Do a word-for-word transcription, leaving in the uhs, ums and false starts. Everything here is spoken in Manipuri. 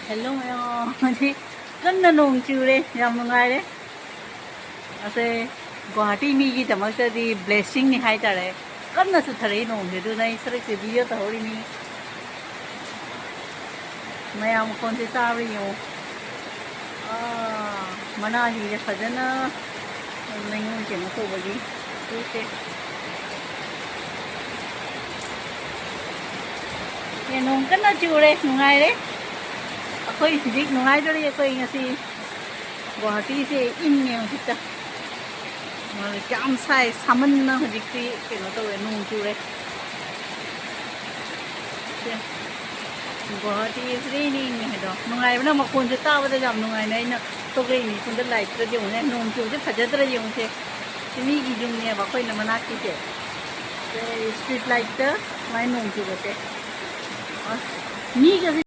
ꯍꯦꯜꯂꯣ ꯃꯌꯥꯝ, ꯍꯧꯖꯤꯛ ꯀꯟꯅ ꯅꯣꯡ ꯆꯨꯔꯦ, ꯌꯥꯝ ꯅꯨꯡꯉꯥꯏꯔꯦ꯫ ꯑꯁꯦ ꯒꯨꯋꯥꯍꯥꯇꯤ ꯃꯤꯒꯤꯗꯃꯛꯇꯗꯤ ꯕ꯭ꯂꯦꯁꯤꯡꯅꯤ ꯍꯥꯏꯇꯥꯔꯦ꯫ ꯀꯟꯅ ꯆꯨꯊꯔꯛꯏ ꯅꯣꯡꯁꯦ, ꯑꯗꯨꯅ ꯑꯩ ꯁꯔꯛꯁꯦ ꯚꯤꯗꯤꯑꯣ ꯇꯧꯍꯧꯔꯤꯅꯤ꯫ ꯃꯌꯥꯝ ꯃꯈꯣꯟꯁꯦ ꯇꯥꯕ꯭ꯔꯥ ꯌꯦꯡꯉꯣ꯫ ꯑꯥ, ꯃꯅꯥꯁꯤꯡꯁꯦ ꯐꯖꯅ ꯂꯩꯉꯣꯏ ꯀꯩꯅꯣ ꯇꯧꯕꯒꯤ ꯎꯁꯦ꯫ ꯑꯦ, ꯅꯣꯡ ꯀꯟꯅ ꯆꯨꯔꯦ, ꯅꯨꯡꯉꯥꯏꯔꯦ꯫ ꯑꯩꯈꯣꯏ ꯍꯧꯖꯤꯛ ꯅꯨꯡꯉꯥꯏꯗꯣꯔꯤ, ꯑꯩꯈꯣꯏ ꯉꯁꯤ ꯒꯨꯋꯥꯍꯥꯇꯤꯁꯦ ꯏꯪꯉꯦ ꯍꯧꯖꯤꯛꯇ꯫ ꯌꯥꯝ ꯁꯥꯏ, ꯁꯥꯃꯟꯅ ꯍꯧꯖꯤꯛꯇꯤ ꯀꯩꯅꯣ ꯇꯧꯔꯦ, ꯅꯣꯡ ꯆꯨꯔꯦ꯫ ꯁꯦ, ꯒꯨꯋꯥꯍꯥꯇꯤ is raining ꯍꯥꯏꯗꯣ ꯅꯨꯡꯉꯥꯏꯕꯅ, ꯃꯈꯣꯟꯁꯦ ꯇꯥꯕꯗ ꯌꯥꯝ ꯅꯨꯡꯉꯥꯏꯅ ꯑꯩꯅ ꯊꯣꯛꯂꯛꯏꯅꯤ꯫ ꯁꯣꯝꯗ ꯂꯥꯏꯠꯇꯗꯤ ꯌꯦꯡꯉꯨꯅꯦ, ꯅꯣꯡ ꯆꯨꯕꯁꯦ ꯐꯖꯗ꯭ꯔꯗꯤ ꯌꯦꯡꯉꯨꯁꯦ꯫ ꯁꯤ ꯃꯤꯒꯤ ꯌꯨꯝꯅꯦꯕ ꯑꯩꯈꯣꯏꯅ ꯃꯅꯥꯛꯀꯤꯁꯦ꯫ ꯁꯦ, ꯁ꯭ꯇ꯭ꯔꯤꯠ ꯂꯥꯏꯠꯇ ꯁꯨꯃꯥꯏꯅ ꯅꯣꯡ ꯆꯨꯕꯁꯦ꯫ ꯑꯁ, ꯃꯤꯒꯁꯦ